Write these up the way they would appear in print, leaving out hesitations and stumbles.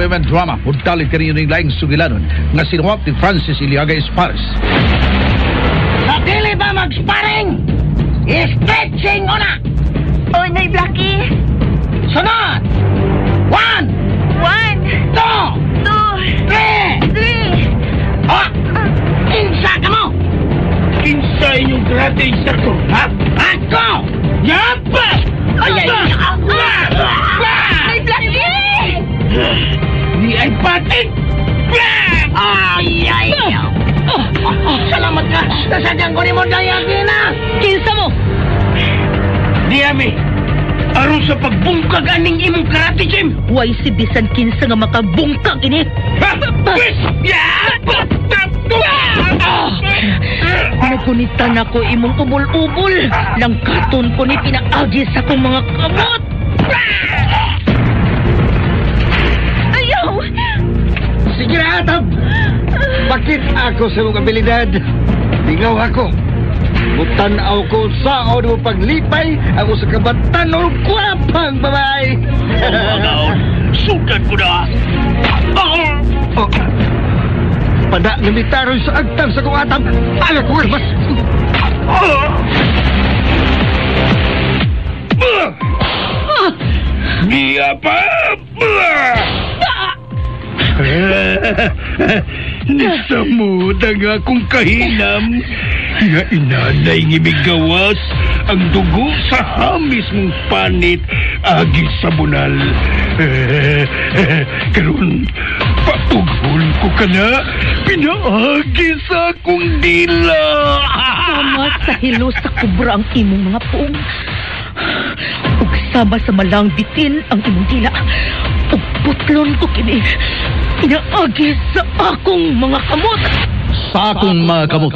RMN Drama, mudalit kaninyo ning laing sugilanon nga sinuwat ni Francis Iliaga Espares. Sa dili ba mag-sparring? Stretching una! Oy, Nay Blackie. Sunod! One! One, Two! two, Three! three. Oh! Kinsa ka mo? Kinsa inyong karate instructor, ha? Ako! Yapa! Ay, ay! Nay Blackie! Di ay patit! Ay, ay! Salamat ka! Nasagyan ko ni mo dayagi na! Kinsa mo? Di ami, aron sa pagbungkag aning imong karate gym! Way si bisan kinsa nga makabungkag ini. Ha? Nagunitan ako imong ubol-ubol. Langkaton ko ni pinaagi sa akong mga kamot. Ayaw! Sige na, Atab! Bakit ako sa mong abilidad? Lingaw ako. Mutanaw ko sa mo paglipay ang usa ka batanon kwapang babae. Agaon, sukat ko na! Oh. Pada nga mitaroy sa agtang sa kong atab. Aga ko armas. Biya pa! Nisamod ang akong kahinam nga inanay ng gawas ang dugo sa hamis mong panit agi sa bunal. Karon paughol ko ka na, pinaagi sa akong dila. Sama sa hilo sa kubra ang imong mga puong. Ug sama sa malang bitin ang imong dila. Ug putlon ko kini. Pinaagi sa akong mga kamot. Sa akong mga kamot.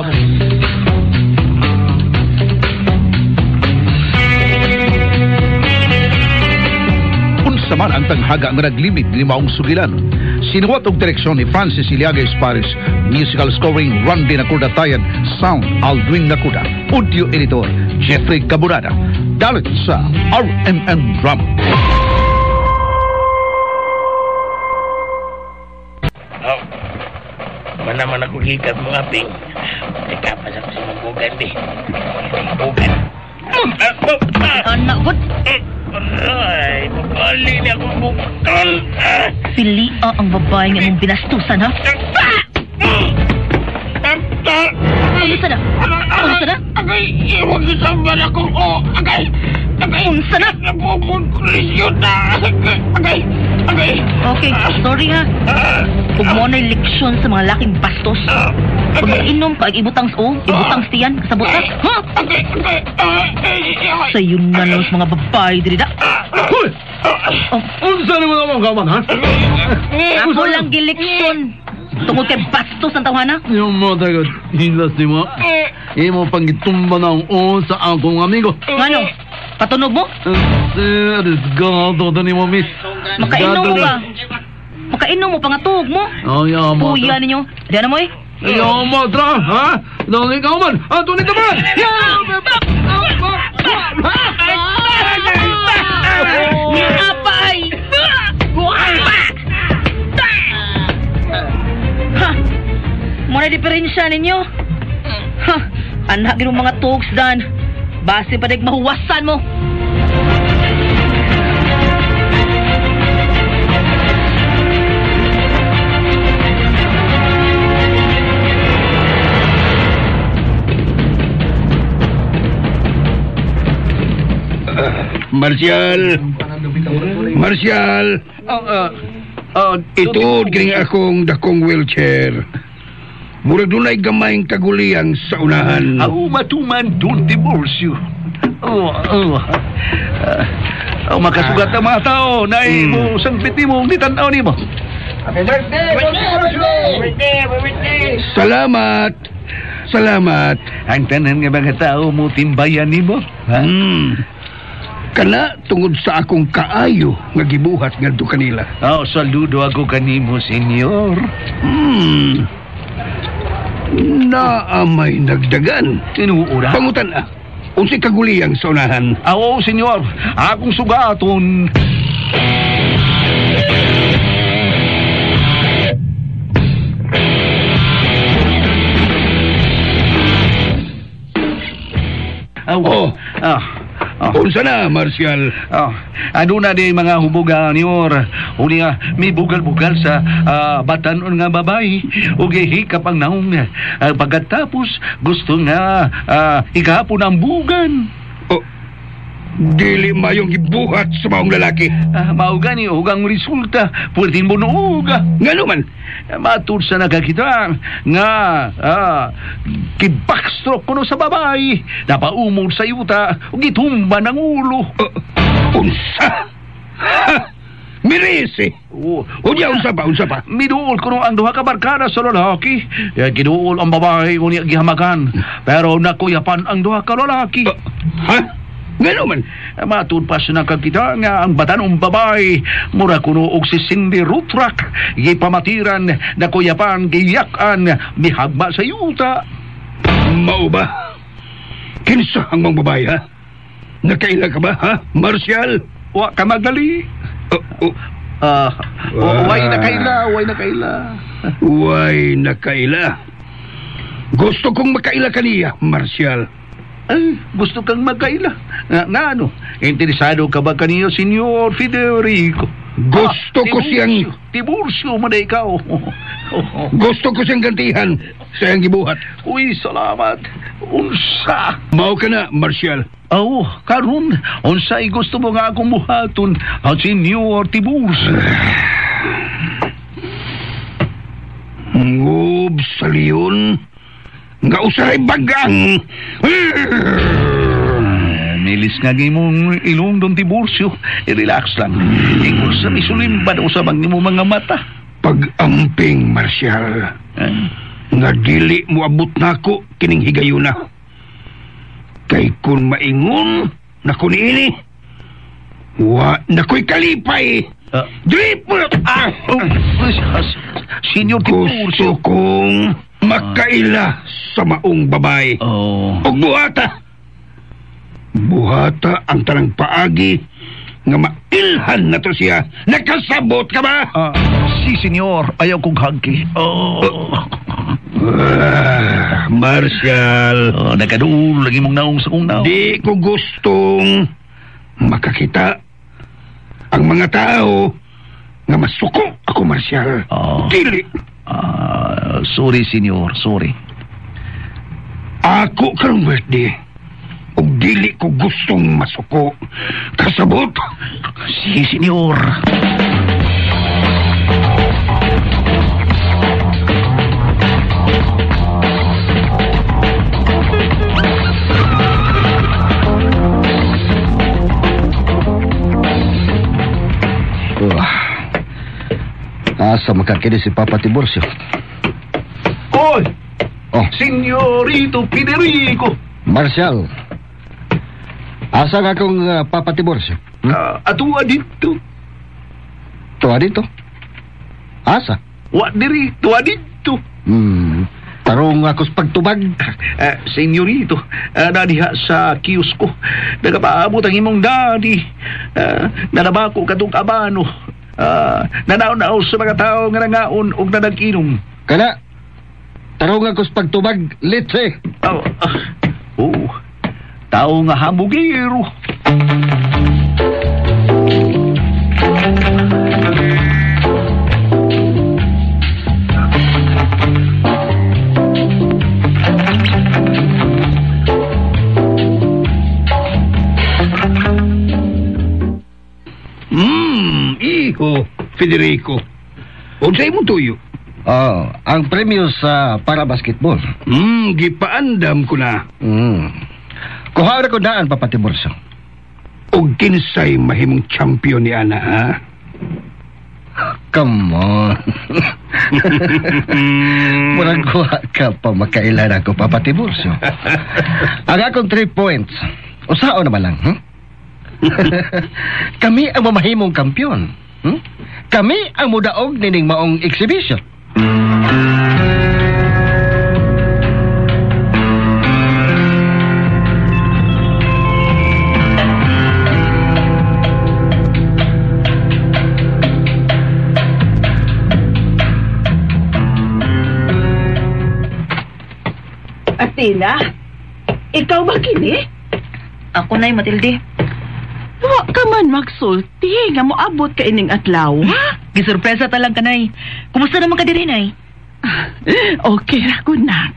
Unsa man ang tanghaga nga naglimit ni maong sugilanon. Sinuwat og direksyon ni Francis Iliaga Espares, musical scoring Randy Nakuda Tayan, sound Aldwin Nakuda, audio editor Jeffrey Caburada. Dalit sa RMN Drama. Oh, manaman ako gikat mo aping. Ikapas ako sa mabugan di. Mabugan. Anak ko, Aray, mabali niya akong bukal. pilia ang babae nga imong binastusan, ha? Unsa na? Unsa na? Agay, iwag sa ako. Oh, agay, agay. Unsa na? Napukonklusyon na. Agay, agay. Okay, sorry ha. Ug mo na'y leksyon sa mga laking bastos. Kung mag-inom ka, ibutang sa ibutang sa tiyan, kasabot ka. Ha? Agay, agay. Sa yun na lang sa mga babae diri da. Hoy! Oh, Unsa ni mga gaman, ha? ako lang gileksyon. Tungod kay bastos ang tawhana. Yung mo tagot, hilas ni mo. Imo pangitumba na ang o sa akong amigo. Ngano? Patunog mo? Disgado ni mo, miss. Makainom mo ba? Makainom mo, pangatuog mo. Oh, ya mo. Puya ninyo. Diyan na mo eh. Ya mo, tra, ha? Dali ka man. Ah, tunay ka man. Apay! Ha! Muna diferensya ninyo. Ha! Anak ginong mga tugs dan. Base pa mahuwasan mo. Marcial! Marcial! Ituod kining akong dakong wheelchair. Murag dunay gamayng kaguliyang sa unahan. Ako matuman dun divorce you. Oh, oh. Oh, makasugat ang mga tao na mo sangpit nimo, di tan-aw nimo. Happy birthday! Happy birthday! Salamat! Salamat! Ang tanan nga mga tao mo timbayan nimo. Ha? Kana tungod sa akong kaayo nga gibuhat ngadto kanila. Oh, saludo ako kanimo, senyor. Naamay nagdagan. Tinuod. Pangutan ah. Unsay kaguliyang sa unahan? Oo, senyor. Akong sugaton. Unsa na, Marcial? Oh, ano na di mga hubuga niyor. Unya, may bugal-bugal sa batanon nga babae. Ug hikap ang naong. Pagkatapos, gusto nga ikahapon ang bugan. Oh, dili mayong gibuhat sa maong lalaki. Mao gani ug ang resulta, pwedeng bunuog. Ngano man? Matud sa nakakita nga gibackstroke kuno sa babae, napaumod sa yuta ug gitumba ng ulo. Unsa? Ha! Mirisi. Oh, Unya, unsa pa, unsa pa? Miduol kuno ang duha ka barkada sa lalaki. Ya, giduol ang babae unya gihamakan. Pero nakuyapan ang duha ka lalaki. Ha? Ngano man? Matud pa sa nakakita nga ang batanong babae mura kuno og si Cindy Rutrak gipamatiran, nakuyapan, giyakan, mihagma sa yuta. Mao ba? Kinsa ang mga babae, ha? Nakaila ka ba, ha? Marcial? Wa ka magali. Way nakaila, way nakaila. Way nakaila. Gusto kong makaila kaniya, Marcial. Ay, gusto kang magkaila. Nga ano? Interesado ka ba kaniyo, Senyor Federico? Gusto ko siyang... Tiburcio man na ikaw. Gusto ko siyang gantihan sa iyang gibuhat. Uy, salamat. Unsa? Mao ka na, Marcial. Oo, karon, unsay gusto mo nga akong buhaton, ang Senyor Tiburcio? Ngub sa leon. Nga usahay bagang. Milis nga gimong ilong Don Tiburcio. I-relax lang. Ingol sa misulimban usab ang imong mga mata. Pag-amping, Marcial. Nga dili mo abot nako kining higayuna. Kay kun maingon nako niini, wa nako'y kalipay. Drip mo! Senyor Tiburcio. Gusto kong makaila sa maong babae. Oh. Og buhata. Buhata ang tanang paagi nga mailhan na to siya. Nakasabot ka ba? Si senyor, ayaw kong hagki. Oh. Marcial. Nakaduol lagi mong naong sa kong naong. Di ko gustong makakita ang mga tao nga masuko ako, Marcial. Oh. Dili. Sorry, senyor. Sorry. Ako karong birthday. Ug dili ko gustong masuko. Kasabot? Si senyor. Asa makakini si Papa Tiburcio? Oy! Oh. Senyorito Federico! Marcial, asa nga akong Papa Tiburcio? Atua dito. Tuwa dito? Asa? Wa diri, tuwa dito. Tarong ako sa pagtubag. Senyorito, nadiha sa kiosko. Nagapaabot ang imong daddy. Nanabako katong abano. Nanaw-naw sa mga tao nga nangaon og nanag-inom. Kana, tarong ako sa pagtubag, litse. Oh, tao nga hamugiro. Iho, Federico. Unsay imong tuyo? Oh, ang premyo sa para basketball. Gipaandam ko na. Kuha ra ko daan, Papa Tiburcio. Og kinsay mahimong champion ni Ana, ha? Come on. Murag kuha ka pa makailan ako, Papa Tiburcio. Ang akong 3 points. Usao naman lang, Kami ang mamahimong kampiyon. Kami ang mudaog nining maong exhibition. Athena, ikaw ba kini? Ako na'y, Matilde. Wa ka man magsulti nga moabot ka ining adlaw. Gisurpresa ta lang kanay. Kumusta naman ka diri, Nay? Okay ra ko, nak.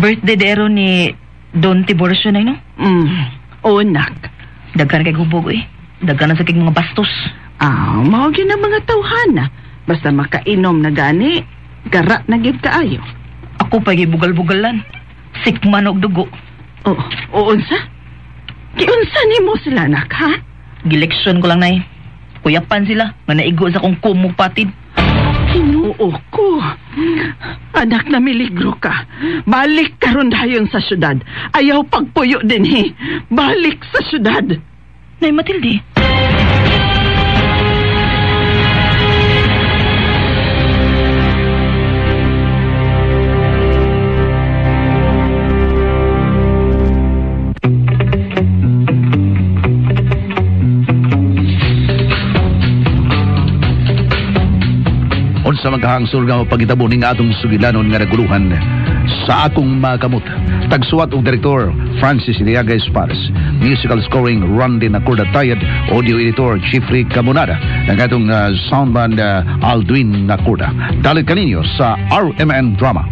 Birthday dero ni Don Tiburcio, Nay, no? Oo, nak. Daghan kay hubog, eh. Daghan na sa kay mga bastos. Ah, mao gyud ang mga tawhana. Basta makainom na gani, gara na gyud kaayo. Ako pa gibugal-bugalan. Sikman og dugo. Oo, oh, unsa? Giunsa nimo sila, nak, ha? Gileksyon ko lang, Nay. Kuyapan sila. Nga naigo sa kong kumupatid. Hinuo ko. Anak na miligro ka. Balik karon dayon sa syudad. Ayaw pagpuyo dinhi. Balik sa syudad. Nay Matilde. Unsa man kahangsol nga mapagitabo ning atong sugilanon nga naguluhan sa akong makamot. Tagsuwat og direktor Francis Iliaga Espares. Musical scoring Randy Nacorda Tayad, audio editor Jeffrey Camonada, ang atong soundman Aldwin Nacorda. Dalit kaninyo sa RMN Drama.